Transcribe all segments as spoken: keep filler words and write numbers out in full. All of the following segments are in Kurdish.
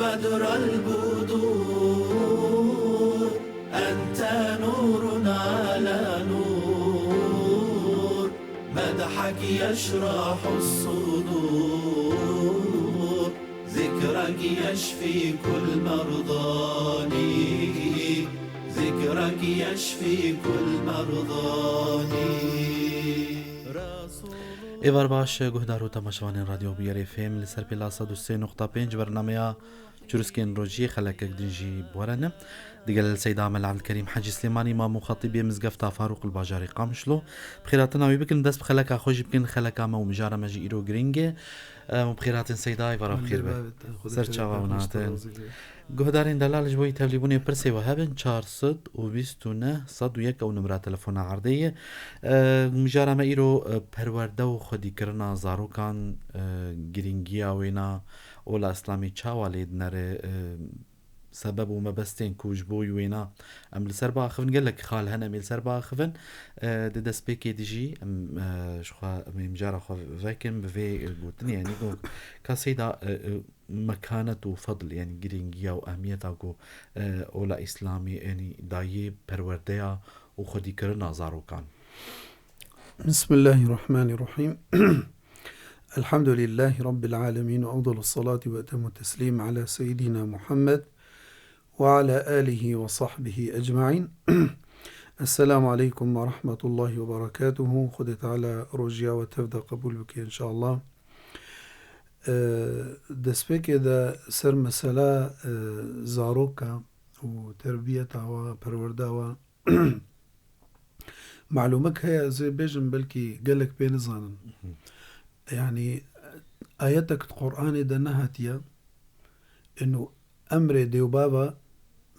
بدر البدور، أنت نور على نور، مدحك يشرح الصدور، ذكرك يشفي كل مرضاني، ذكرك يشفي كل مرضاني. Êvar baş, guhdar û temaşevanên Radyo Bûyer F M li ser pêla sed û sê nokta pênc bernameya Çirûskên Rojiyê xelekek din jî bi we re ne. Digel Seyda Mela Ebdulkerîm Hecî Silêmanî, Îmam û Xetîbê Mizgefta Farûq li bajarê Qamişlo. Bi xêrhatina wî bikin, dest bi xeleka xwe jî bikin, xeleka me û mijara me jî îro girîng e. Em, bi xêrhatin Seyda, êvara bi xêr be. Ser çava û nate. Guhdarên delal, ji bo yî tevlîbûnê pirsê we hebin, çar sed û bîst û neh sed û yek ew nimra telefona erdê ye. E, mijara me îro, e, perwerde û xwedîkirina zarokan, e, girîngiya wêna, ola Îslamî çawa lê dinere, e, sebeb û mebestên ku ji bo wêna em li ser biaxivin, gelek xal hene em ê li ser biaxivin. E, di destpêkê de jî em, e, ji xwe, em ê mijara xwe vekin bi vê gotinê, yanî ku ka Seyda, e, e, mekanet û fedl, yanî girîngiya û ehmiyeta ku, e, ola Îslamî, yanî dayê perwerdeya û xwedîkirina zarokan. بسم الله الرحمن الرحيم. الحمد لله رب العالمين، وأفضل الصلاة وأتم التسليم على سيدنا محمد وعلى آله وصحبه أجمعين. السلام عليكم ورحمة الله وبركاته. Xwedê Teala rojiya we tev de qebûl bike, înşallah. E, destpêkê de ser mesela, e, zaroka û terbiyeta we, perwerda we, malûmek heye, ez ê bêjim, belkî gelek pê nizanin. Mhm. Yanî, ayetek di Qur'anê de nehatiye, inu emrê dêwbava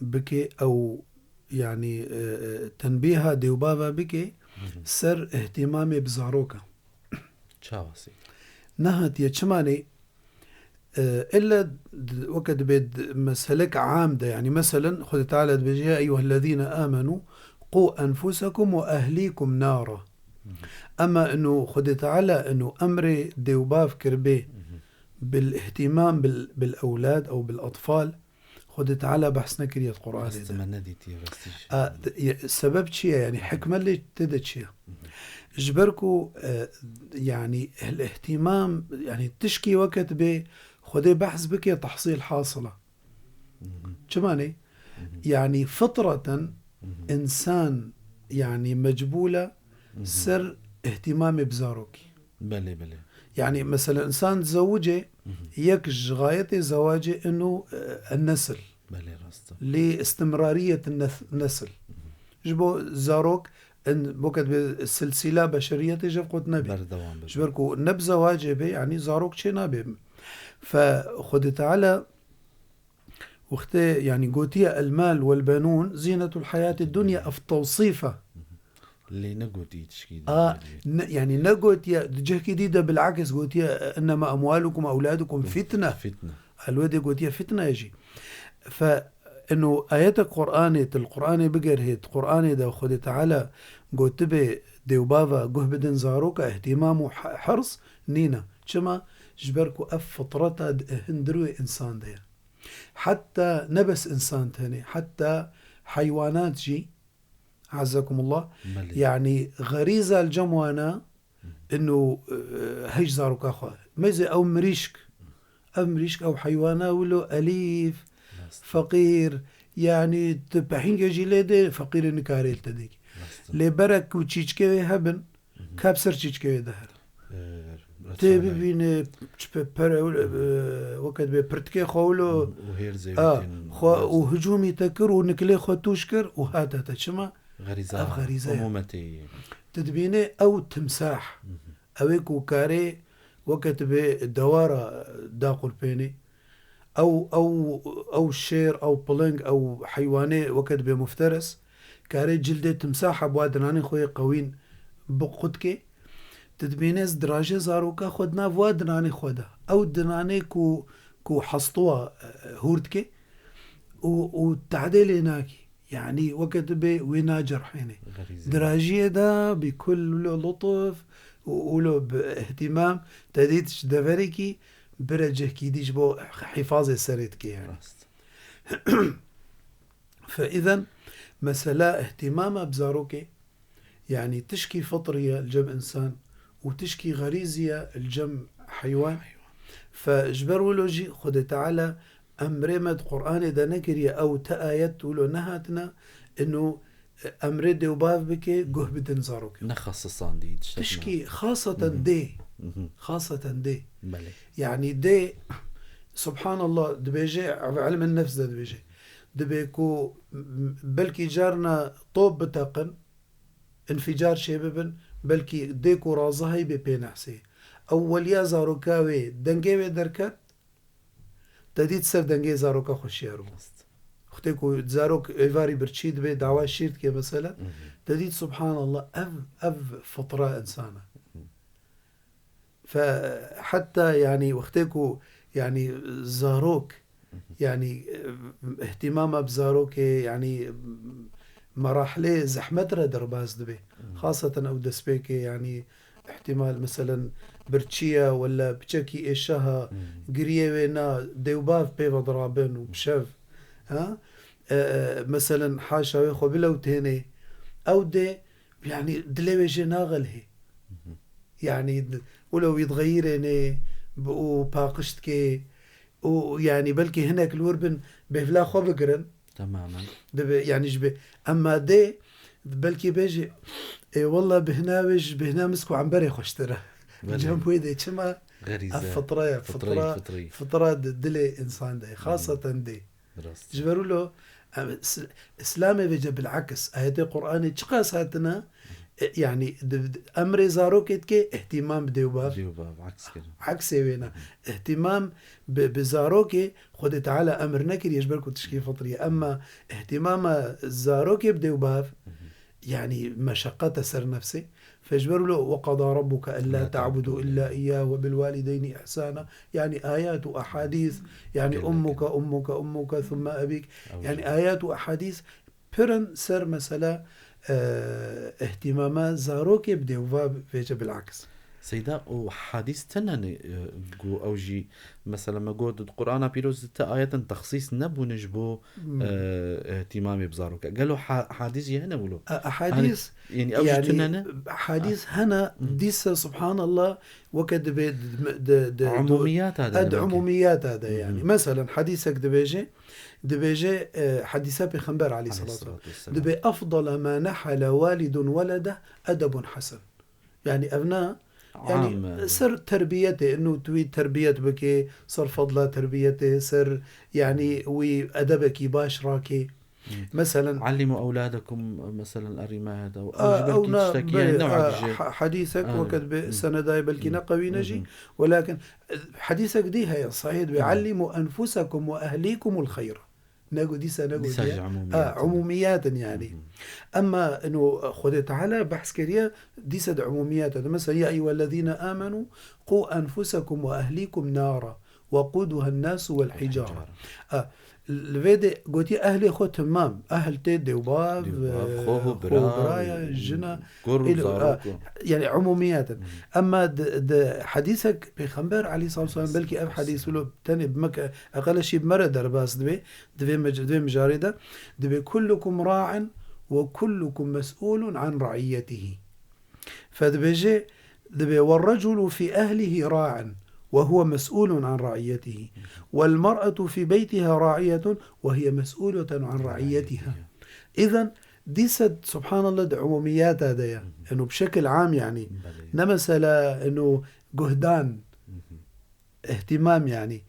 bike ew, yanî, e, e, tenbîha dêwbava bike Mhm. ser îhtîmamê bi zaroka. Çawa sê? Nehatiye, çima nê? E, illa d-, weke dibê d-, meselek am de, yanî meselen, Xwedê Teala dibêje, "Ya eyyuhellezîne âmenû qû enfusekum we ehlîkum nara." Mhm. Ema inu Xwedê Teala inu emrê dêwbav kiribê Mhm. bil îhtîmam bil, bil ewlad ew bil etfal, Xwedê Teala behs nekiriye di Qur'anê de. Rast, me nedîtiye, rastî jî. A, d-, ye-, sebeb çi ye? Yanî hikmet lê tê de çi ye? Mhm. Ji ber ku, e, yanî el-îhtîmam, yanî tişkî weke dibê Xwedê behs bike, tehsîl hasil e. Mhm. Çima ne? Mhm. Yanî fitreten Mhm. însan, yanî mecbûl e Mhm. ser îhtîmamê bi zarokî. Belê, belê. Yanî, mesela, însan dizewicê, Mhm. yek ji xayetê zewacê inu, e, nesil. Belê, rast e. Lê istimrariyet nes-, nesil. Mhm. Ji bo zarok, in, bo ke dibê silsîla beşeriyetê ji hev qut nebî. Berdewam bibe. Ji ber ku ne bi zewacê bê, yanî zarok çê nabê. Fe Xwedê Teala wextê, yanî, gotiye, "El mal wel benûn zînetul hayatid dunya", ev tewsîf e. Lê negotî tişkî A, din. Ne, yanî, negotiye, di cihkî dî de bilakis gotiye, "Innema emwalukum we ewladukum fitne." Fitne. Elwedê gotiye fitne jî. Fe ino ayete Qur'anê, til Qur'anê bigerhê, di Qur'anê de Xwedê Teala gotibê, dêwbava guh bidin zaroka, îhtîmam û hi-, hirs nîne. Çima? Ji ber ku ev fitreta di hundir wê însan de ye. Heta ne bes însan tenê, heta heywanat jî, azekumullah, Belê. yanî xerîza li cem wana, Mhm. inu, e, hej zaroka xwe. Meyzê ew mirîşk, ev mirîşk, ew heywana wilo elîf, Rast. feqîr, yanî tu pehîngê jî lê dê, feqîrê nikarê li te dêkî. Rast. Lê berek ku çîçkê wê hebin, Mhm. Ka bi ser çîçkê wê de here. Ee, Tê resane. bibîne, çi pe-, pere, e, weke dibê pirtikê xwe wilo, Û hêr a, zêwîtên xwe û hicûmî te kir û nikilê xwe tûş kir û hate te. Çima? Xerîza Ev xerîze ye. Umûmetê ye. Tu dibînê ew timsah. Mhm. Ew ê ku karê weke dibê dewara daqurpênê. Ew, ew, ew şêr, ew piling, ew heywanê weke dibê mufteres, karê cildê timsaha bi wa dinanê xwe yê qewîn biqutkê. Tu dibînê ez dirajê zaroka xwe di nav wa dinanê xwe de. Ew dinanê ku, ku hestwa, e, hûr dike û, û tehdê lê nakî. Yanî weke tu bê wê nacerhênê. Xerîzê. Dirajiyê de bi kul wilo lutuf û wilo bi ihtimam te dît ji deverekî bire cihkî dî ji bo hîfazê serê dike yani. Rast. Fe îzen mesela îhtîmama bi zarokê, yanî tişkî fitrî ye li cem însan û tişkî xerîzî ye li cem heywan. Fe ji ber wilo jî Xwedê Teala emrê me di Qur'anê de nekiriye, ew ti ayet wilo nehatine, ino emrê dê û bav bike, guh bidin zarokê. Nexasisandî, tiştek Tişkî ne. Xaseten Mhm. dê. Mhm. Xaseten dê. Belê. Yanî dê, subhanallah, dibêje, ev ilmin nefs de dibêje. Dibê ku m-, belkî carna top biteqin, înfîcar çêbibin, belkî dê ku raza heybê pê nehsê. Ewweliya zaroka wê, dengê wê derket, te dît ser dengê zaroka xwe şiyar bû. Rast. Wextê ku zarok êvarî birçî dibe, dawa şîr dike mesela, Mhm. te dît, subhanallah, ev, ev fitra însan e. Mhm. Fe heta, yanî, wextê ku, yanî, zarok, Mhm. yanî, îhtîmama bi zarokê, yanî, merahilê zehmet re derbas dibe. Mhm. Xaseten ew destpêkê, yanî, îhtîmal, meselen, birçî ye, wela piçekî êşeha, Mhm. giriyê wê na, dê û bav pê ve dirabin û bi şev, ha? E, e, meselen, haşa wê xwe bilewtênê. Ew dê, yanî, dilê wê jê naxelihê. Mhm. Yanî, d-, wilo wî dixeyirênê, bi-, û paqij dikê, û, yanî, belkî hinek li wir bin, bêvla xwe bigirin. Temamen. Dibe, yanî, ji bê-, emma dê, belkî bêjê, "Ê, wela bihna wê ji bihna misk û emberê xweştir e." Belê. Cem wê dê çima? Xerîze. Ev fitra ye, Fitrî, fitra, fitrî. fitra di dilê însan de ye. Belê. Xaseten dê. Rast. Ji ber wilo, em, is-, Îslamê vêce bil'aks, ayetê Qur'anê çiqas hatine, e, yanî, di, di, emrê zarokê dike, îhtîmam bi dê û bav. Dê û bav, aks kirin. Aksê wê ne. Îhtîmam bi, bi zarokê, Xwedê Teala emir nekiriye ji ber ku tişkî fitrî ye. Emma îhtîmama zarokê bi dê û bav, Mhm. yanî meşeqet e ser nefsê. Fe ji ber wilo, "Ve qada rabbuke ella ta'budu illa iyyah ve bil walideyni ihsana." Yanî ayat û ehadîs, yanî Gelek. "Ummuke, ummuke, ummuke, thumme ebîk." Ew Yanî jî. ayat û ehadîs pir in ser mesela, e, îhtîmama zarokê bi dê û bav vêce bil'aks. Seyda, û hadîs tine ne, e, ku ew jî, mesela, me got, di Qur'ana Pîroz de ti ayetin texsîs nebûne ji bo, Hmm. e, îhtîmamê bi zaroke. Gelo ha-, hadîs jî hene wilo? E, ehadîs, Hani, yanî ew jî yanî, tune ne? hadîs Ah. hene, Hmm. dîsa, subhanallah, weke dibe di, di, di, di, Umumiyata de e, di demek ki. umumiyata de, yanî. Mhm. Meselen, hadîsek dibêje, dibêje, e, hadîsa Pêxember aleyhissalatu Aleyhissalatu vesselam. vesselam. Dibê, "Efdala ma nehale walidun weledeh edebun hasen." Yanî, ev na, yanî, Am, e, ser terbiyetê, inu tu wî terbiyet bike, ser fadla terbiyetê, ser, yanî, wî edebekî baş rake. Hmm. Meselen, Allimu ewladekum, meselen, erîmaya de. Ew A, ji ber ew kî na, tiştekî, yanî, belê, newek a, ji ha-, hadîsek Anladım. weke dibe Hmm. senedayê belkî Hmm. ne qewî ne jî. Hmm. Welakin, e, hadîsek dî heye, sahih dibe, Hmm. "Allimu enfusekum ve ehlîkumul xeyra." Nego dîsa nego Dîsa diye. ji umumiyat Ha, in. umumiyat in yanî. Hı hı. Emma ino Xwedê Teala behs kiriye, dîsa di umumiyat de. Mesela, "Ya eyyuhellezîne amenu, qû enfusekum ve ehlîkum nara, ve qûduhen nasu vel hîcara." Hîcara. Ha, li vê de gotiye ehlê xwe temam. Ehl tê dê û bav, Dê û bav, e, xwe û xwe û bira, biraya, jina, gur û îl-, zarok ha, û yanî umumiyat in. Hı hı. Emma di, di hedîsek Pêxember aleyhissalatu vesselam, belkî ev hedîs wilo tenê bi me ke, eqeleşî bi me re derbas dibe, di vê mec-, di vê mijarê de, dibê, "Kullukum ra'in ve kullukum mes'ulun an ra'iyyetihi." Fe dibêje, dibê, "Ve reculu fi ehlihi ra'in ve huve mes'ulun an ra'iyyetihi. Vel mer'atu fi beytiha ra'iyyetun ve hiye mes'uleten an ra'iyyetiha." Îzen, dîsa, subhanallah, di umumiyata de ye. Hı hı. Eno bi şekil am, yanî. Belê. Ne mesela, eno guhdan, Hı hı. ihtimam, yanî.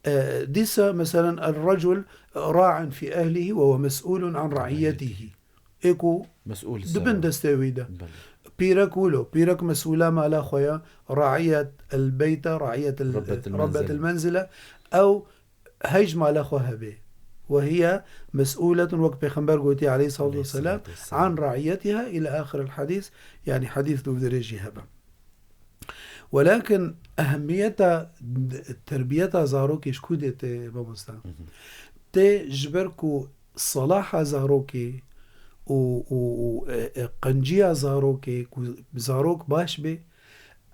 E, dîsa, meselen, "El-recul ra'in fi ehlihi ve huve mes'ulun an ra'iyyetihi." Ê ku Mes'ul di ser bin o. destê wî de. Belê. Pîrek wilo, pîrek mes'ula mala xwe ya, ra'iyet el-beyta, ra'iyet el-, Rabbet el-, rabbet menzile. el-menzile, ew hej mala xwe hebe. Ve hiye mes'uletun, wek Pêxember gotiye aleyhissalatu vesselam, Aleyhissalatu vesselam. an ra'iyyetiha ila ahir el-hadîs, yanî hadîs dûvdirêjî hebe. Welakin ehemmiyeta d-, terbiyeta zarokê ji ku dê tê, mamosta? Hı hı. Tê ji ber ku salaha zarokê û, û, û, e, e, qenciya zarokê, ku zarok baş bê,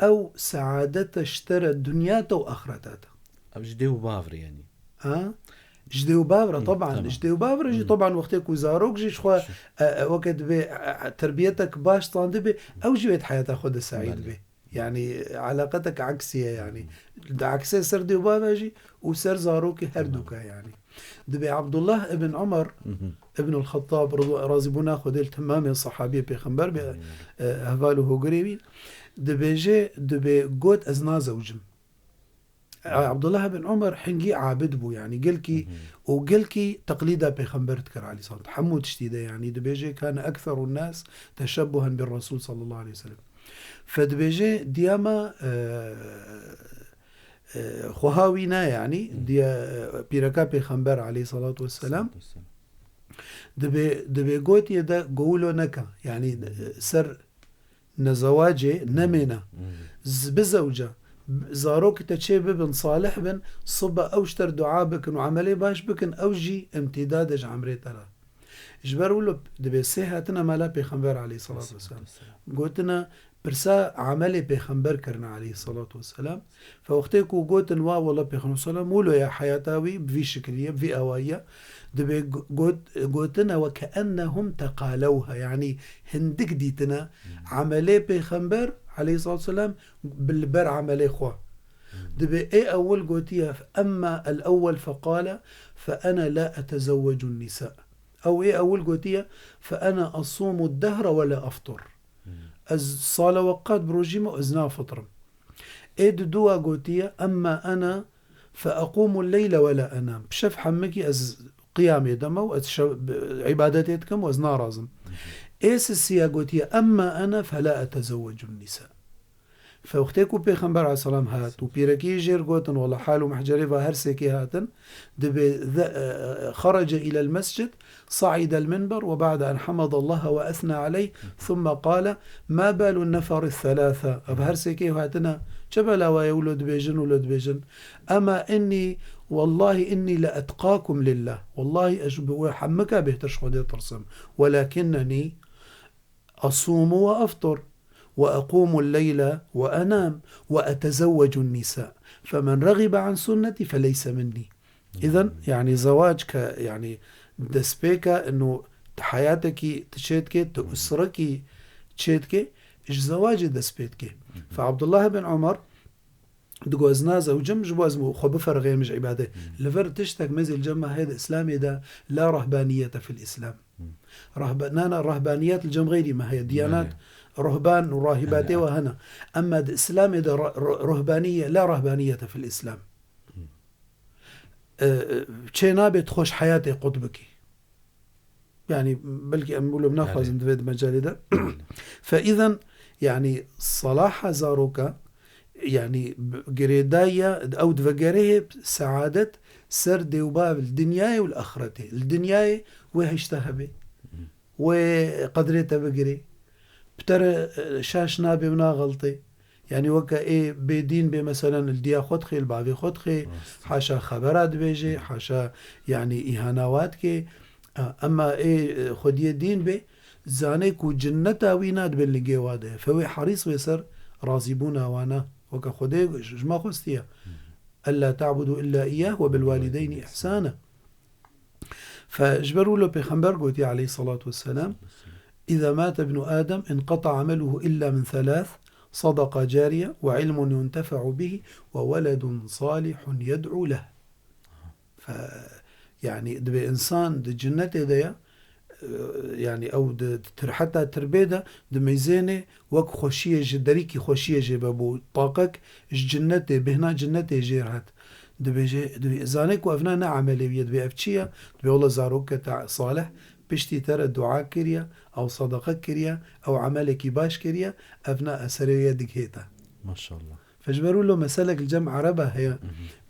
ew seadete ji te re dinya te û axireta te. Ev ji dê û bav re, yanî. Ha? Ji dê û bav re, Hı, teban. Tamam. Ji dê û bav re jî, Hı. teban, wextê ku zarok jî ji xwe, Şu- e, e, weke dibe, e, e, terbiyetek baş standibe, ew jî wê di heyata xwe de seîd Belê. be. Yani, eleqetek eksî ye, yani. Hı. Di eksê ser dê û bav e jî û ser zarokê her Tamam. dûka, yani. Dibe Abdullah ibn Umar, Hı hı. ibn al-Xattab, rıdwa-, razîbûna Xwedê li temamê sahabiyê pêxember be, Hı. e, heval û hogirê wî, dibêje, dibe got, "Ez nazewcim." E, Abdullah bin Umar hingî abid bû, yani gelkî Hı hı. û gelkî teqlîda pêxember dikir aleyhisselam. Hemû tiştî de, yani dibêje, "Kâne ekserun nas teşebbuhen bir Resul sallallahu aleyhi ve sellem." Fe dibêje, diyama, e, e, xweha wî ne, yani, Hı. diye, e, pîreka pêxember aleyhissalatu vesselam. Vesselam. Dibe, dibe gotiye de gowilo neka, yani, e, ser nezewacê nemêne. Hmm. Z-, bizewce. B-, zarokê te çê bibin, salih bin, sibe ew ji te re dua bikin û emelê baş bikin, ew jî imtîdade ji emrê te re. Ji ber wilo dibê sê hatine mala Pêxember aleyhissalatu vesselam. Gotine, pirsa emelê Pêxember kirine aleyhissalatu vesselam. Fe wextê ku gotin wa wela Pêxember selam, wilo ya heyata wî bi vî şikiliye, bi vî awayiye, dibê go-, got-, gotine we keennehum teqalewha, yanî hindik dîtine Hmm. emelê Pêxember aleyhissalatu vesselam bi li ber emelê xwe. Hmm. Dibê ê ewil gotiye, emma el ewwel feqale fe ene la etezewwecu nisa. Ew ê ewil gotiye, fe ene asumu dehre ve la aftur. Hmm. Ez sala we qat bi rojî me, ez nafitirim. Ê di dûa gotiye, emma ene fe aqumu leyle ve la enam. Bi şev hemikî ez qiyamê de me û ez şev, îbadetê dikim û ez narazim. Hı hı. Ê sisiya gotiye, emma ene fe la etezewwecu nisa. Fe wextê ku Pêxember aleyhisselam hat û pîrekî jêr gotin, wela hal û mehcerê va her sêkê hatin, dibê ze-, e, e, xerece îlel mescid, saîdel minber ve ba'de en hemadallaha ve esna aleyh, thumme qale, ma balu neferi thelâthe. Ev her sêkê hatine, çi bela we ye wilo dibêjin, wilo dibêjin? Ema innî, wellahî innî le etqakum lillah. Wellahî ez ji bi we hemika bêhtir ji Xwedê tirsim. Welakinnenî أصوم وأفطر وأقوم الليل وأنام وأتزوج النساء فمن رغب عن سنتي فليس مني. Îzen, yani zewac ke, yani destpêke, ino di heyatekî tu çêdikê, tu usrekî çêdikê, ji zewacê dest pê dikê. Fe Abdullah bin Umar, Digo, ez nazewcim, ji bo ez xwe biferixêm ji îbadê. Hmm. Li vir tiştek mezî li cem me heye di Îslamê de, la rahbaniyete fil Îslam. Hmm. Rahba-, na, na, rahbaniyet li cem xeyrî me heye. Diyanat, Belê. Ruhban û rahîbatê Belê. Wa hene. Emma di Îslamê de ra-, ru-, ruhbaniye, la rahbaniyete fil Îslam. Hmm. E, e, çê nabe tu xwe ji heyatê qut bikî. Yani, belkî em wilo naxwazin Belê. Divê di mecalê de. Belê. Fe îzen, yani, salaha zaroka, yani, b-, girêdaya, ew divegerê seadet ser dê û bav, li dinyayê û li axiretê. Li dinyayê wê hişta hebe. Hı. Wê qedrê te bigirê. Bi te re, e, şaş nabe û naxeltê. Yani weke ê bêdîn bê, meselen, li diya xwe dixê, li bavê xwe dixê, Rast. Haşa xebera dibêjê, haşa, yani, îhana wa dikê. A, emma ê, e, xwediyê dîn bê, zanê ku cinneta wî nadibe lingê wa de. Fe wê herîs wê ser razîbûna wana. Weke Xwedê ji me xwestiye. Hı hı. Ella ta'budu illa iyyah ve bil walideyni ihsana. Fe ji ber wilo Pêxember gotiye aleyhissalatu vesselam, "Îza mate ibnu Adem inqeta ameluhu illa min thalath, sadaka cariye ve ilmun yuntefe'u bihi ve weledun salihun yed'u leh." Fe, yani, dibê insan di cinnetê de ye, e, yani, ew di, di tir-, heta tirbê de dimeyzênê, wek xweşiyê ji derîkî xweşiyê jê vebû. Taqek ji cinnetê, bêhna cinnetê jêr hat. Dibêje, dibê, zane ku evna ne emelê wî ye, dibê ev çi ye? Dibê, wela zarokeke salih piştî te re dua kiriye, ew sadaqa kiriye, ew emelekî baş kiriye, evna eserê wî ye digihê te. Maşallah. Fe ji ber wilo meselek li cem Ereba heye, Hı hı.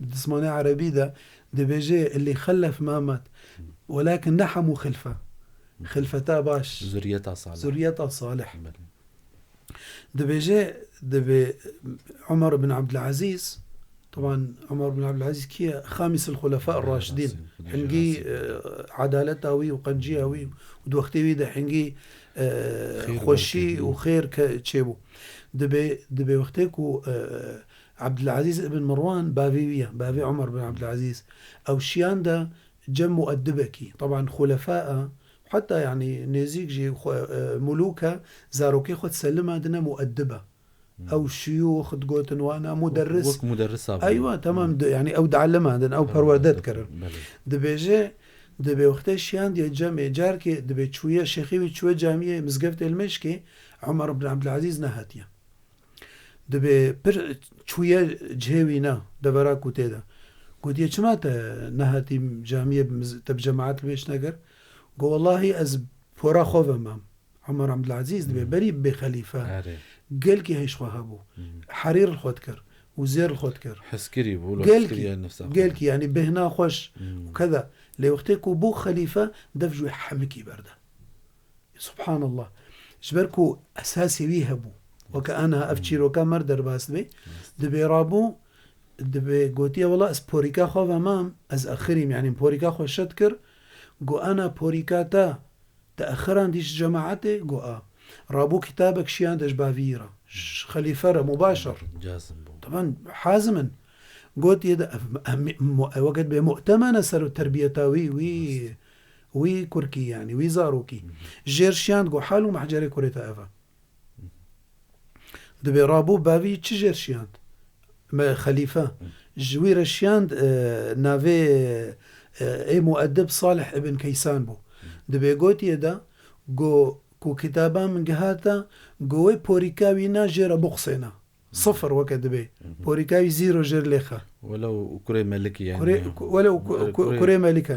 Di dismanê Erebî de dibêje, "Elî xelef ma mat." Hı. Welakin ne hemû xilfe. Hı. Xilfeta baş. Zuriyeta salih. Zuriyeta salih. Belê. Dibêje, dibê Umar bin Abdulaziz, taban Umar bin Abdulaziz kî ye? Xamisil Xulefa Belê, Raşidîn. Raşidîn. Hingî, e, edaleta wî û qenciya wî û di wextê wî de hingî, e, xweşî û xêr ke-, çêbû. Dibê, dibê wextê ku, e, Ebdulezîz ibn Mirwan bavê wî ye, bavê Omer bin Ebdulezîz, ew şiyan de cem mueddibekî. Teban xulefa e, heta yanî nêzîk jî xwe, e, mulûk e, zarokê xwe diselime dine mueddib e. Ew şiyûx digotin wana, muderris. Wek muderrisa bû. Eywa, temam, di-, yanî ew diellimandin, ew perwerde dikirin. Belê. Dibêje, dibê wextê şiyandiye cemê, carkê dibê çûye, şêxê wî çûye camiyê, mizgeftê Limêşkê, Omer bin Ebdulezîz nehatiye. Dibê pir çûye cihê wî ne, devera ku tê de. Gotiye, "Çima te nehatî camiyê bi miz-, te bi cemaet li mêş nekir?" Go, "Wellahî ez pora xwe ve mam." Omer Ebdulezîz dibê berî bê xelîfe. Erê. Gelkî hêj xwe hebû. Herîr li xwe dikir û zêr li xwe dikir. Heskirî bû, lo Gelkî, heskiriya nefsa xwe. Gelkî, yanî bêhna xweş û keda. Lê wextê ku bû xelîfe, dev ji wê hemikî berde. Subhanallah. Ji ber ku esasê wî hebû. Weke ana ev çîroka mer derbas dibe. Dibê rabû, dibê gotiye, "Wela ez porîka xwe ve mam, ez exirîm, yanî porîka xwe şet kir." Go, "Ana porîka te, te exirandî ji cemaetê?" Go, "A." Rabû kitabek şiyande ji bavî re. Ji xelîfe re, mubaşer. Cazim bû. Teban hazim in. Gotiye de, ev, em, mu-, weke dibê mu'temene ser terbiyeta wî, wî, wî kurkî, yanî, wî zarokî. Jêr şiyand go, "Hal û mehcerê kurê te ev e." Dibê rabû bavî çi jêr şiyand? Me xelîfe. Ji wî re şiyand, e, navê, e, ê mueddib Salih ibn Keysan bû. Dibê gotiye de, go, ku kitaba min gihata, go wê porîka wî na jê re buqsêna. Sifir weke dibê. Porîka wî zîro jêr lêxe. Welew kurê melikî yani. Kurê, ku-, welew ku-, ku-, kurê melike.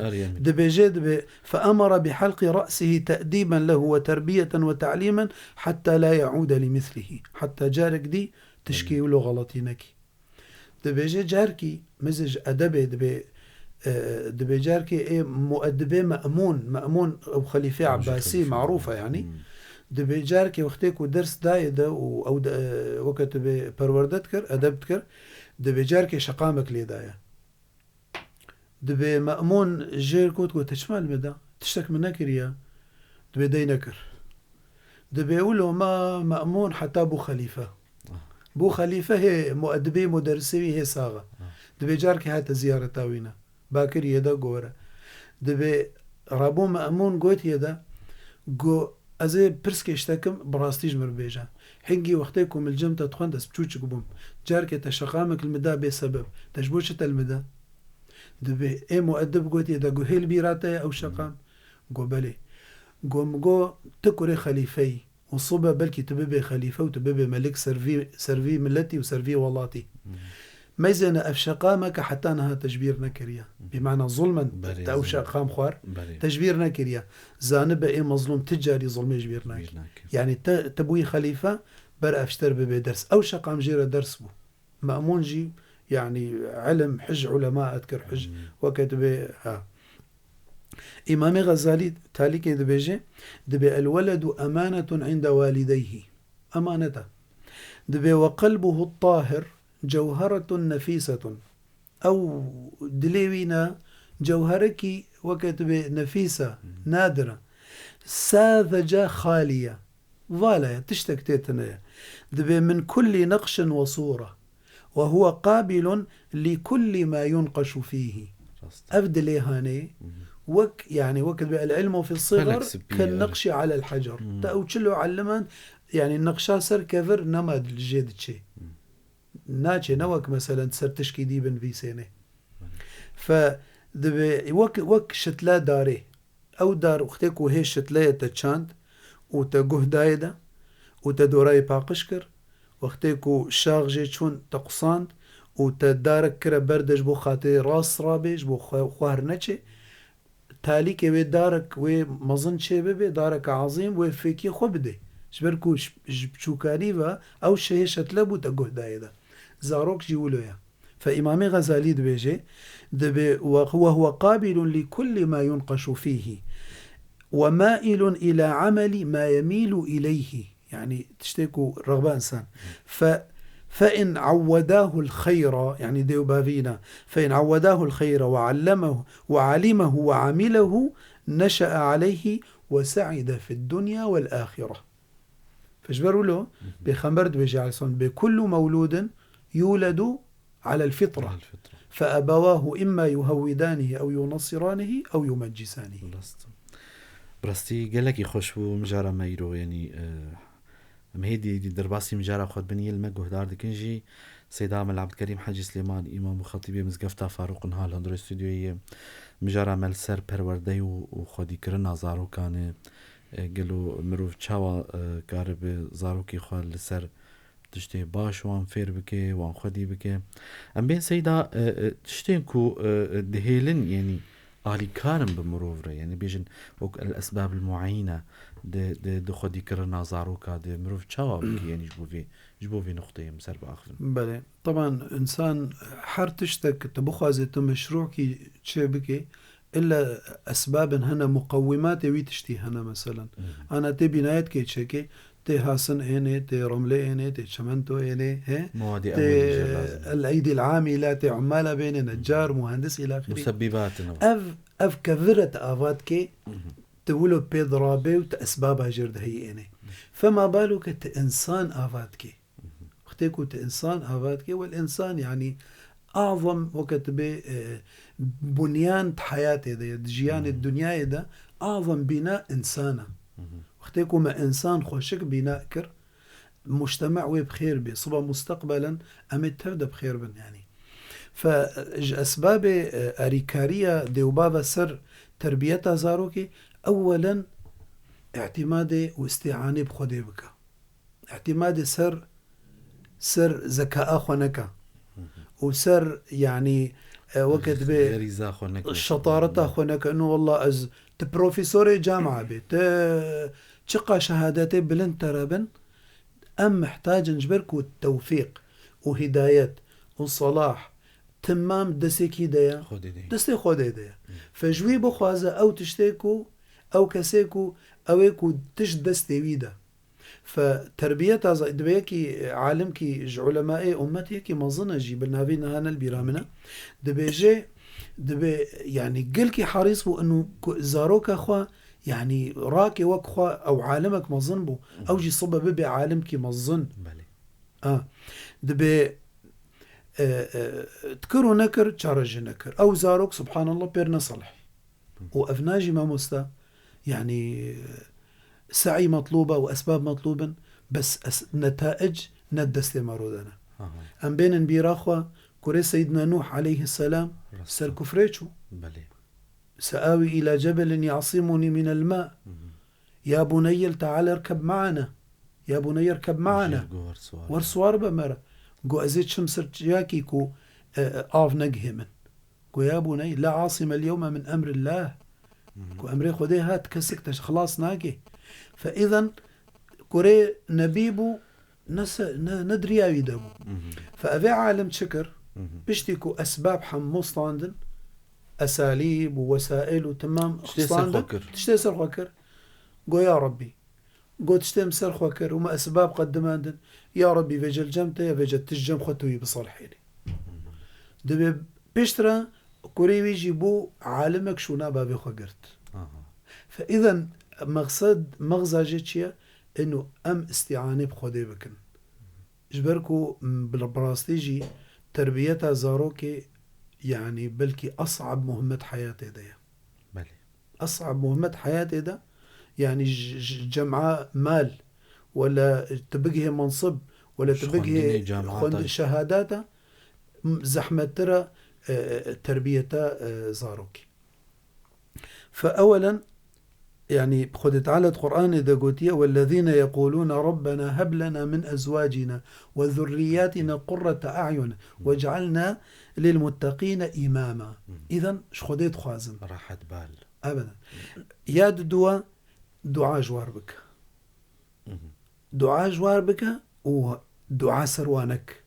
Dibêje, dibê, "Fe emara bi halqi ra'sihi te'diben lehu ve terbiyeten ve ta'limen hatta la ya'ude li mislihi." Heta carek dî tişkî wilo xeletî nekî. Dibêje carkî, mizê ji edebê dibê, e, dibê carkê ê mueddibê Me'mûn, Me'mûn ew xelîfê Ebbasî, marûf e yanî. Dibê carkê wextê ku ders dayê de û ew de, e, weke tu bê perwerde dikir, edeb dikir, dibê carkê şeqamek lê daye. Dibê Me'mûn jêr got, got, "Te çima li min da? Tiştek min nekiriye?" Dibê dey nekir. Dibê wilo ma Me'mûn heta bû xelîfe. Bû xelîfe hê muedibê, muderrisê wî hê sax e. Dibê carkê hate ziyareta wî ne. Bakirî yê de gore. Dibê rabû Me'mûn gotiye de, go, "Ez ê pirskê ji te kim, bi rastî ji min re bêje. Hingî wextê ku min li cem te dixwend, ez piçûçik bûm. Carkê te şeqamek li min da bê sebeb. Te ji bo çi te li min da?" Dibê ê muedib gotiye de, go, "Hê li bîra te ye ew şeqam?" Go, "Belê." Go, "Min go, tu kurê xelîfe yî. Û sibe belkî tu bibê xelîfe û tu bibê melik ser vî, ser vî miletî û ser vî welatî. Meyzêne ev şeqameke heta niha te ji bîr nekiriye. Bi mana zulmen te ew şeqam xwar, te ji bîr nekiriye. Zanibe ê mezlûm ti carî zulmê ji bîr nake. Yanî te, te bûyî xelîfe, ber ev ji te re bibê ders." Ew şeqam jê re ders bû. Me'mûn jî, yanî, ilim, hij ulema dikir, hij weke tu bê, ha. Îmamê Xezalî talîkê dibêje, dibê, "El weledu emanetun inde walideyhi." Emanet e. Dibê, "Ve qelbuhu tahir cewheretun nefîsetun." Ew dilê wî ne cewherekî weke tu bê nefîs e, nadir e. Sazece xaliye. Vala ye, tiştek tê tune ye. Dibê, "Min kulli neqşin ve sûre. Ve huwe qabilun li kulli ma yunqaşu fîhî." Rast. Ev dilê hanê, wek, yani, wek dibê el ilmu fi sigar, kel neqşi alel hacer. Te ew çilo ellimand, yani, neqşa ser kevir nema jê diçê. Naçê, ne wek, meselen, ser tişkî dî binivîsênê. Fe dibê, wek, wek şitle darê. Ew dar wextê ku hê şitleyê te çand û te guh dayê de û te dorayê paqij kir, wextê ku şax jê çûn te qusand û te darek kire ber de ji bo xatirê rast rabê, ji bo xwe, xwar neçê, talîkê wê darek wê mezin çê bibe, dareke ezîm wê fêkiyê xwe bide. Ji ber ku ji, ji biçûkarî ve ew şehê şetle bû te guh dayê de. Zarok jî wilo ye. Fe Îmamê Xezalî dibêje, dibê, "Ve, ve huve qabilun li kulli ma yunqaşu fîhî. Ve mailun ila ameli ma yemîlu ileyhî." Yani tiştê ku rexba insan. Fe فإن عوداه الخير، يعني dêw bavîna, فإن عوداه الخير وعلمه، وعلمه وعمله، نشأ عليه وسعد في الدنيا والآخرة. Fe ji ber wilo, Pêxember dibêje, aleyhisselam, dibê: "كل مولود يولد على الفطرة، على الفطرة. فأبواه إما يهودانه أو ينصرانه أو يمجسانه." Rast. Bi rastî gelekî xweş bû mijara me îro, yanî, e, em hêdî hêdî derbasî mijara xwe dibin, yê li me guhdar dikin jî, Seyda Mela Ebdulkerîm Hecî Silêman, îmam û xetîbê Mizgefta Farûq in ha li hundirê stûdyoyê ye. Mijara me li ser perwerdeyê û, û xwedîkirina zarokan e. E, gelo mirov çawa, e, karibe zarokê xwe li ser tiştê baş wan fêr bike, wan xwedî bike? Em bên Seyda, e, e, tiştên ku, e, e, dihêlin, yanî alîkar in bi mirov re, yanî bêjin wek el esbab el muayine di, di, di xwedîkirina zaroka de mirov çawa bike, yanî ji bo vê, ji bo vê nuqteyê em ser biaxivin. Belê. Teban, însan her tiştek tu bixwaze tu meşrûkî çê bike, illa esbabên hene, muqewîmatê wî tiştî hene, meselen. Ana tê bînayetke çêke, tê hasin ênê, tê remlê ênê, tê çimento ênê, he? Mewadi Tê ewelî jî lazim. El eydî el amîle, tê umala bênê, necar, muhendis, ila axirî. Musebbibat in ev. Ev, ev kevire tu ava dikê, tu wilo pê dirabe û tu esbaba jêr diheyî ênê. Fema baluke tu însan ava dikê. Wextê ku tu însan ava dikê, wel însan, yanî, azam weke tu bê, e, bunyan di heyatê de ye, di jiyanê, Hı hı. dinyayê de, azam bîna însan e. Hı hı. Wextê ku me însan xweşik bîna kir, mujtema wê bi xêr bê. Siba musteqbelen em ê tev de bi xêr bin, yanî. Fe, ji esbabê, e, erîkariya dêwbava ser terbiyeta zarokê, ewwelen îtîmadê û îstîanê bi Xwedê bike. Îtîmadê ser, ser zekaa xwe neke. Hı hı. Û ser, yanî, e, weke dibê Xerîza xwe neke. şetareta xwe neke. Ino, wallah, ez, tu profesorê camia bê, tu çiqa şehadetê bilind te re bin, em mihtacin ji ber ku tewfîq û hidayet û selah timam destê kî de ye? Xwedê de ye. Destê Xwedê de ye. Hı. Fe ji wî bixwaze ew tiştê ku, ew kesê ku, ew ê ku tişt destê wî de. Fe terbiyeta za-, dibê yekî alimkî ji ulemaê ummet yekî mezin e jî, bi navê niha ne li bîra min e. Dibêje, dibê, yanî gelkî herîs bû inu ku zaroka xwe, yanî rakê wek xwe ew alimek mezin bû. Ew jî sibe bibe alimkî mezin. Belê. A, dibê, e, e, dikir û nekir, çare jî nekir. Ew zarok, subhanallah, pêr neselih. Û ev najî mamosta, yanî, se'î metlûb e û esbab metlûb in, bes es-, netaic ne destê me ro de ne. Aha. Em bênin bîra xwe, kurê Seyyidina Nuh aleyhisselam Rast. ser kufrê çû. Belê. Seawi ila cebelin ya'simunî minel ma. Hı hı. Ya buneyye te'al erkeb ma'ana. Ya buneyye erkeb ma'ana. Jêr got, "Wer siwar be." Wer siwar be me re. Got, "Ez ê çim ser çiyakî ku, e, e, av negihê min." Got, "Ya buney, la asime el yewme min emrillah." Hı hı. Got, "Emrê Xwedê hat, kesik te ji xilas nake." Fe îzen kurê nebî bû, ne se-, ne, ne di riya wî de bû. Hı hı. Fe evê alim çi kir? Hı hı. Piştî ku esbab hemû standin, esalîb û wesail û timam Tiştê ser standin, xwe kir. tiştê ser xwe kir. Got, "Ya Rabbî." Got, "Tiştê min ser xwe kir û me esbab qedimandin. Ya Rabbî, vêce li cem te ye, vêce tu ji cem xwe tu wî bisalihênî." Dibê piştre kurê wî jî bû alimek şûna bavê xwe girt. Aha. Fe îzen mexsed, mexza jê çi ye? Ino em îstîanê bi Xwedê bikin. Ji ber ku, m, bi, bi rastî jî terbiyeta zarokê, yanî belkî es'ab muhimmet heyatê de ye. Belê. Es'ab muhimmet heyatê de, yanî ji, ji cem'a mal, wela tu bigihê mensib, wela tu Ji bigihê xwendinê camata. xwendin şehadata, m, zehmettir e, e, e, terbiyeta, e, zarokê. Fe ewelen, yanî Xwedê Teala di Qur'anê de gotiye, "Wellezîne yeqûlûne Rabbena heb lena min ezwacina we zurriyyatina qurrete a'yun wec'alna lil mutteqîne îmama." Hı. Îzen ji Xwedê dixwazin. Rahet bal. Ebeden. Ya diduwa dua ji war bike. Hı hı. Dua ji war bike û dua ser wa nek.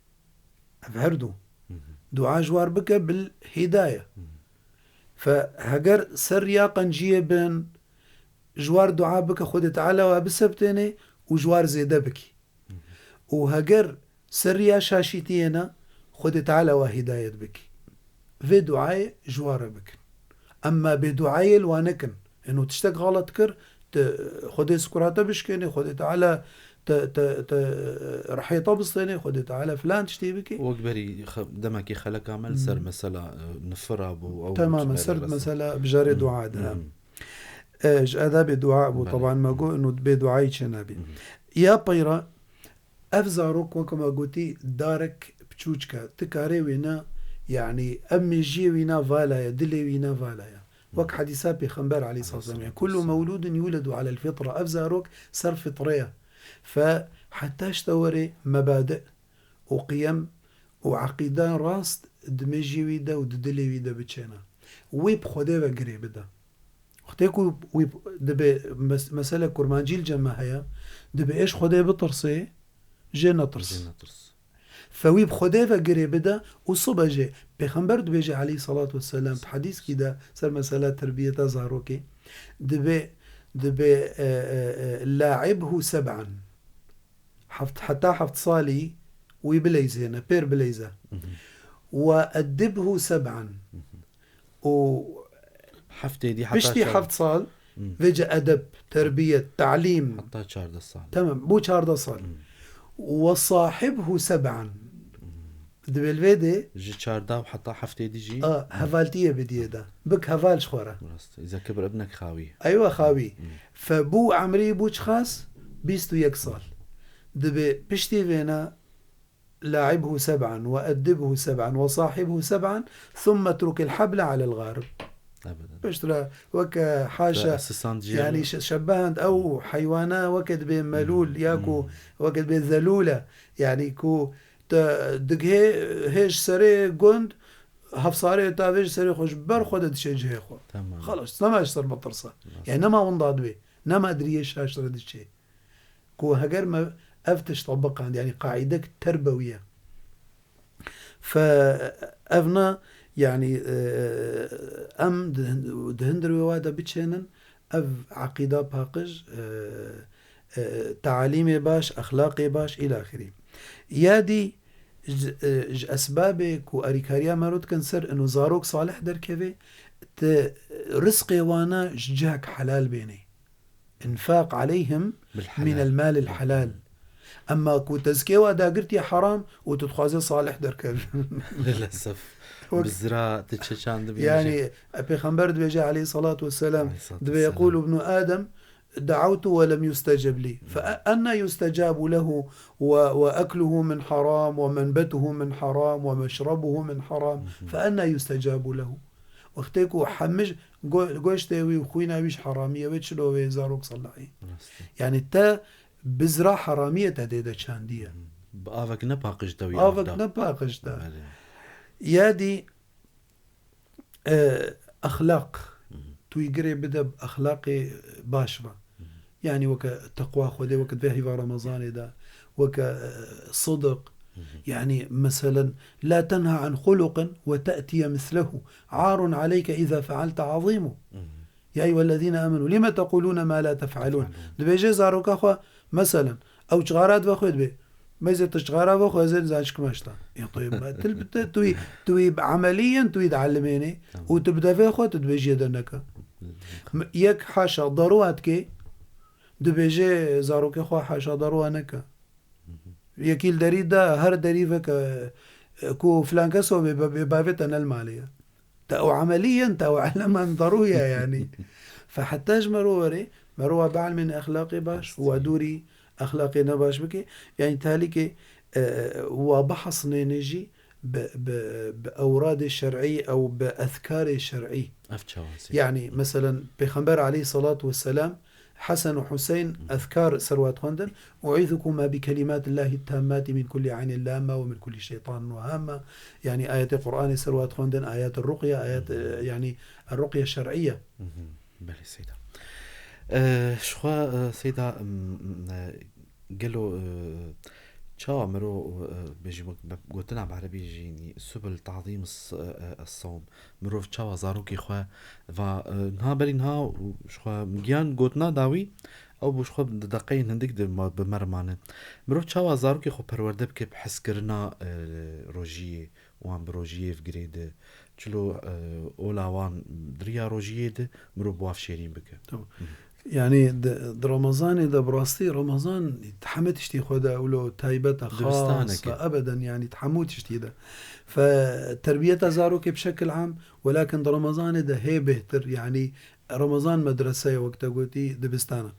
Ev her du. Hı hı. Dua ji war bike bil hîdaye. Hı hı. Fe heger ser riya qenciyê bin, ji war dua bike, Xwedê Teala we bisebtêne û ji war zêde bikî. Hı hı. Û heger Ser riya şaşîtiyê ne, Xwedê Teala we hîdayet bikî. Vê duayê ji wa re bikin. Emma bê duayê li wa nekin. Eno tiştek xelet kir, te Xwedê sikurata bişkênê, Xwedê Teala te, te, te rehê te bistênê, Xwedê Teala filan tiştî bikê. Wek berî xe-, demekî xeleka me li ser Hmm. mesela, e, nifira bû, ew Temam, bû ser çiqerê mesela bijarê Hmm. dua de, ha. Hmm. E, ji edabê dua bû, Belê. Taban me got, eno bê duayî çênabî. Hmm. Ya peyra, ev zarok weke me gotî darek piçûçke, tu karê wê ne, yanî ev mêjiyê wî ne vala ye, dilê wî ne vala ye. Wek Hmm. hedîsa Pêxember aleyhisselam, Aleyhisselam. Kullu mewludin yuledu alel fitra. Ev zarok ser fitre ye. Fe heta ji te were mebadi û qiyem û eqîda rast di mêjî wî de û di dilê wî de biçêne. Wî bi Xwedê ve girê bide. Wextê ku wî dibe mes-, mesele kurmancî li cem me heye, dibe êş Xwedê bitirsê, jê netirs. Jê netirs. Fe wî bi Xwedê ve girê bide û sibe jê. Pêxember dibêje aleyhisselatu vesselam, di hedîskî de ser mesela terbiyeta zarokê, dibe, dibe, e, e, e, "La'ibhu seb'an." Heft, heta heft salî wî bileyzêne, pêr bileyze. Mhm. "Ve eddibhu seb'an." Mhm. Û Heftê dî heta piştî çar- heft sal Hmm. vêce edeb, terbiyet, talîm. Heta çardeh sal. Tamam, bû çardeh sal. Hmm. "Ve sahibhu seb'an." Hmm. Di belvê de Ji çardeh û heta heftê dî jî. A, hevaltiyê bidiyê de. Bik heval ji xwe re. Rast. Îza kibir ibnek xawî. Eywa xawî. Hmm. Fe bû emrî bû çiqas? Bîst û yek sal. Dibe piştî vêne "La'ibhu seb'an ve eddibhu seb'an ve sahibhu seb'an, thumme trukil hable alel garib." Ebeden. Piştre weke haşa, Te esisand jê yanî re. şe-, şebehand ew heywana weke dibê melûl, Hmm. ya ku Hmm. weke dibê zelûl e. Yanî ku te digihê hêj serê gund, hevsarê tavê ji serê xwe ji ber xwe de diçe cihê xwe. Tamam. Xelas, nema ji ser bitirse. Nasıl? Yani nema winda dibê, nema diriyê şaş re diçe. Ku heger me ev tişta biqand, yanî qaîdek terbewî ye. Fe ev ne, yanî, e, em di hin-, di hundir wê wa de biçênin, ev eqîda paqij, e, e, talîmê baş, exlaqê baş, îlaxirî. Ya dî, ji, e, ji esbabê ku erîkariya mero dikin ser ino zarok salih derkeve, ti rizqê wana ji cihek helal bênê. Infaq aleyhim Bil helal. minel malil helal. Emma ku tezkê wa dagirtiye heram û tu dixwazê salih derkevî. Lilesef. Wek Bi zira tu çi çandibî Yani, jî. Pêxember dibêje aleyhissalatu vesselam, Aleyhissalatu dibe vesselam. Yekulu ibnu Adem, "Da'awtu ve lem yusteceb li." Fe enna yustecabu lehu ve, ve ekluhu min haram ve menbetuhu min haram ve meşrebuhu min haram. Hı hı. Fe enna yustecabu lehu. Wextê ku hemij go-, goştê wî û xwîna wî ji heramî ye, wê çilo wê zarok salahî. Rast e. Yani te bizra heramiyê te dê de çandiye. Bi avek ne paqij de wî Avek av da. ne paqij de. Belê. Ya dî, e, exlaq. Hı hı. Tu yî girê bide bi exlaqê baş ve. Hı hı. Yani weke teqwa Xwedê, weke divê heyva Remezanê de, weke, e, sidiq. Hı hı. Yani meselen, "La tenha an xuluqin ve te'tiye mislehu. Arun aleyke iza fealte azimu." Hı hı. "Ya eyyuhellezine amenu, lime tequlune ma la tef'alun." Tef'alun. Dibêje zaroka xwe, meselen, ew çixara dibe xwe dibê. Meyzê tu çixara ve xwe, ez ê nizan çi kimeşta. Ya tu, tu, tu, tu, tu, tu emeliyen tu dialimênê. Tamam. Û tu bi devê xwe tu dibêjiyê de neke. Hı hı. M-, yek haşa daruwa dike, dibêje zarokê xwe haşa daruwa neke. Hı hı. Yekî li derî de her derî veke, e, ku filan keso bê, bê, bê bavê te ne li malê ye. Te ew emeliyen, te ew eleman darû ye, yanî. Fe heta ji mero were, mero wa bielmên exlaqê baş, Rast. wa dûrî exlaqê nebaş bike. Yanî talîkê, e, wa bihesnêne jî bi, bi, bi ewradê şer'î ew bi ezkarê şer'î. Ev çawa sê? Yanî, meselen, Pêxember aleyhissalatu vesselam Hesen û Huseyn Hı. ezkar ser wa dixwendin. "U'îzukuma bi kelimatillahi tammati min kulli aynin lamma ve min kulli şeytanin ve hamma." Yani ayetê Qur'anê ser wa dixwendin, ayet ruqya, ayet, Hı. e, yani ruqya şer'iyye. Hı hı. Belê seyda. E, ji xwe, e, seyda, m, m, e, gelo, e, çawa miro, e, bêjî wek be-, gotina bi erebî jî, subul ta'zîm s-, e, e, es-sawm. Mirov çawa zarokê xwe va, e, niha berî niha û ji xwe giyan gotina dawî, Ew bû ji xwe di deqeyên hindik de ma-, bi me re mane. Mirov çawa zarokê xwe perwerde bike bi hezkirina, e, rojiyê, wan bi rojiyê ve girêde? Çilo, e, ola wan di riya rojiyê de mirov bi wan şêrîn bike. Tamam. Hı. Yani di, di Ramazanê de bi rastî Ramazan heme tiştî xwe de wilo taybet e, xas Dibistaneke. e, ebeden yani di hemû tiştî de. Fe terbiyeta zarokê bi şekil am, welakin di Ramazanê de hê bêhtir yani Ramazan medrese ye, wek te gotî, dibistan e.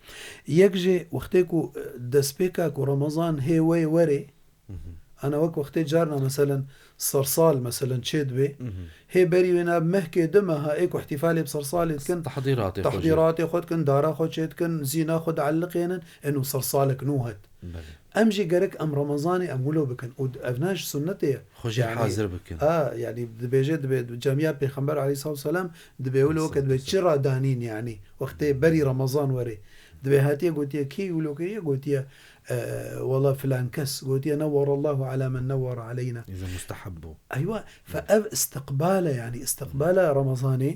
Yek jî wextê ku, e, destpêka ku Ramazan hê wê werê, Hı hı. ana wek wextê carna meselen sersal meselen çê dibe, Hı hı. hê berî wê na mehkê du meha ê ku îhtîfalê bi sersalê dikin, Tehdîratê xwe jî. tehdîratê xwe dikin, dara xwe çê dikin, zîna xwe dieliqênin, eno sersalek nû hat. Belê. Em jî gerek em Remezanê em wilo bikin û ev ne ji sunnetê ye. Xwe jî Yani, hazir bikin. ha, yani dibêje, dibê camiya Pêxember aleyhissalatu vesselam dibê wilo ke dibê Aleyhissalatu çi radanîn yani wextê berî Remezan werê. Dibê hatiye gotiye kî wilo kiriye gotiye, e, wala filan kes gotiye, "Nevverallahu ala men nevvere aleyna." Îze musteheb bû. Eywa, fe Evet. ev istiqbal e yani, istiqbala Remezanê,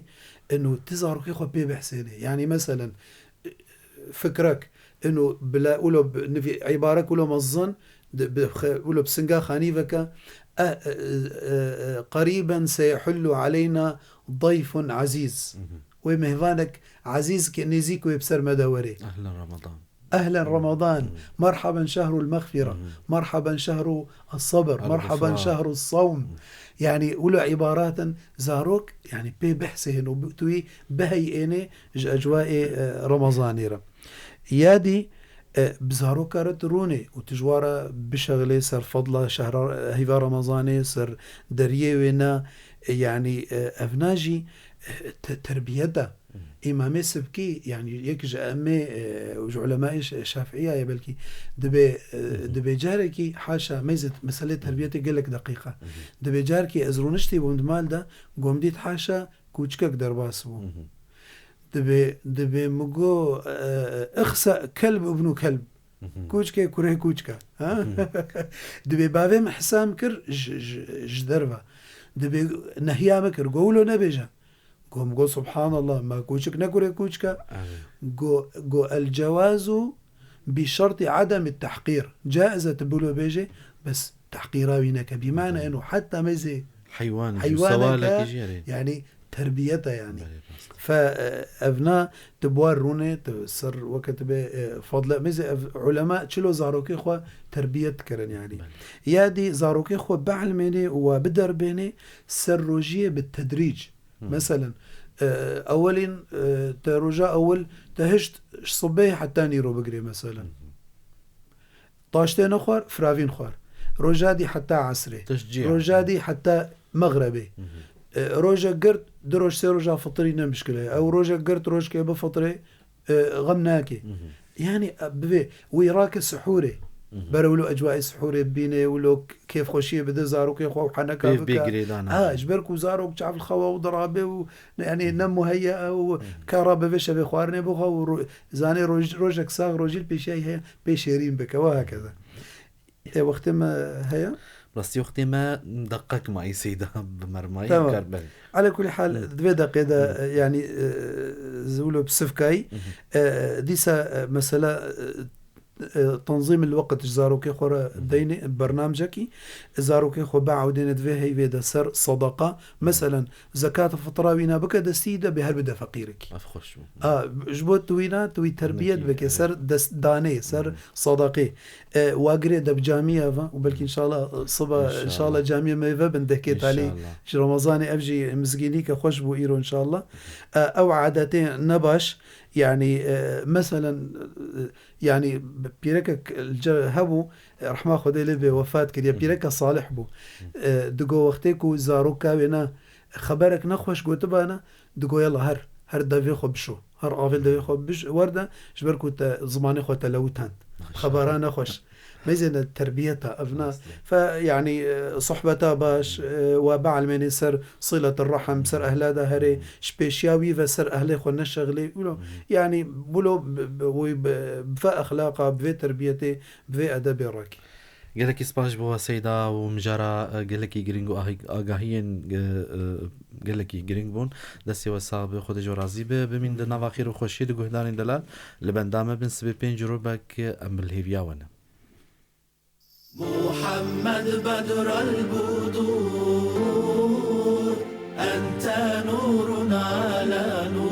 eno ti zarokê xwe pê behsênê. Yani meselen, fikrek, ino bila, ulo b-, nivî, îbarek ulo mezin, di, bi xe-, ulo bi singa xanî veke, e, e, e, e, "Qerîben seyehullu aleyna dayfun azîz." Mhm. Wê mêvanek ezîz ke nêzîk wê bi ser me de werê. Ehlen Ramadan. Ehlen Ramadan. Mhm. Merhaben şehrul mexfira. Mhm. Merhaben şehru as-sabr. Al Merhaben ğufran. şehru as-sawm. Mhm. Yani, ulo îbarat in zarok, yani, pê behsê hin û bi-, tu wî biheyênê ji ecwaê, e, Remezanê re. Ya dî, e, bi zaroka re tu rûnê û tu ji wa re bişexilê ser fadla şehra, heyva Remezanê, ser deriyê wê ne, e, yani, e, evna jî, e, te-, terbiyet e. Îmamê Sibkî, yani, yek ji emê, e, ji ulemayê Ş-, Şafiiya ye belkî, dibê, e, Hı hı. dibê carekî, haşa, meyzê meselê terbiyetê gelek deqîq e. Hı hı. Dibê carekî ez rûniştî bûm di mal de, gom dît haşa, kûçikek derbas bû. Hı hı. Dibê, dibê min got, e, "Ixse kelb ibnu kelb." Hı hı. Kûçikê kurê kûçik e. Ha? Hı hı. Dibê bavê min hesam kir ji, ji, ji derve. Dibê nehiya min kir, got, "Wilo nebêje." Got, got, "Subhanallah, ma kûçik ne kurê kûçik e?" Evet. Got, got, "El cewazu bi şerti ademi tehqîr." Caiz e tu bilo bêjê, bes tehqîra wî neke. Bi mane Hı. eno heta meyzê Heywan, heywaneke, sewaleke jî, yani. yani terbiyet e yani. Belê, rast. Fe, e, evna tu bi wan rûnê, tu ser weke tu bê, e, fadle. Meyzê ev ulema çilo zarokê xwe terbiyet dikirin yani. Belê. Ya dî zarokê xwe bielmênê û wa biderbênê ser rojiyê bi tedrîc. Hı. Meselen, e, ewelîn, e, te roja ewil te hişt ji sibê heta nîro bigirê meselen. Hı hı. Taştê nexwar, firavîn xwar. Roja dî heta esrê. Teşcî Roja yani. dî heta mexrebê. Hı hı. E, roja girt, du roj, sê roja fitirî ne mişkile ye. Ew roja girt, rojkê bifitirê, e, xem nake. Hı hı. Yani, e, bivê, wî rake sihûrê. Hı hı. Bere wilo ecwaê sihûrê bibînê, wilo kêfxweşiyê bide zarokê xwe û heneka Pêv bê bike. girêdana. Ha, ji ber ku zarok çav li xewa û dirabe û, yani, Hı hı. ne muheyya e û Hı hı. kara bivê şevê xwarinê bixwe û ro-, zanê roj-, rojek sax rojî li pêşiya heye, pê şêrîn bike, we hakeza. Ê, wextê me heye? Rastî wextê me deqek ma îseyda bi mermayî Tamam. kar, belê. Ala kulî hal, Hı. di vê deqê de, Hı. e, yanî, e, zûlo bi sivkayî, Hı hı. e, dîsa, e, mesela, e, e, tenzîm il weqt ji zarokê xwe re Hı hı. deynê, bernamcekî, zarokê xwe biewdêne di vê heyvê de ser sedeqa. Hı. Meselen, zekat fitra wîna bike destî de bê her bide feqîrekî. Ev xweş bû. A, ji bo tu wîna, tu wî terbiyet Nekî, bike, evet. ser destdanê, ser Hı. sadaqê. E, wagirê de bi camî eva û belkî Hı. înşallah, e, siba, înşallah. înşallah camiyê me vebin dehkê talî. Înşallah. Ji Remezanê ev jî mizgînîke xweş bû îro înşallah. E, ew adetê nebaş, yanî, e, meselen, e, yanî pîrekek li ce hebû, e, rehma Xwedê lê bê wefat kiriye, Hı. pîreke salih bû. Hı. E, digo wextê ku zaroka wê ne xeberek nexweş gotibana, digo, "Yala her, her devê xwe bişo. Her avê devê xwe biş-, werde, ji ber ku te zimanê xwe te lewitand." Maşallah. Xebera nexweş. Meyzêne terbiyeta, ev na. Rast e. Fe, yanî, e, sohbeta baş, Hı. e, we bielmênê ser siletir rehm, ser Hı. ehla de herê, Hı. ji pêşiya wî ve ser ehlê xwe neşexlê, wilo. Hı. Yanî, wilo bi, bi, wî bi, bi vê exlaqa, bi vê terbiyetê, bi vê edebê rakî. Gelekî spas ji bo we Seyda û mijara, e, gelekî girîng û ahî-, agahiyên, e, e, gelekî girîng bûn. Destê we sax be, Xwedê ji we razî be. Bimîn di nava xêr û xweşiyê di guhdarên delal. Li benda me bin, sibê pênc û rubek em bi lihêviya we ne. محمد بدر البدور، أنت نور على نور.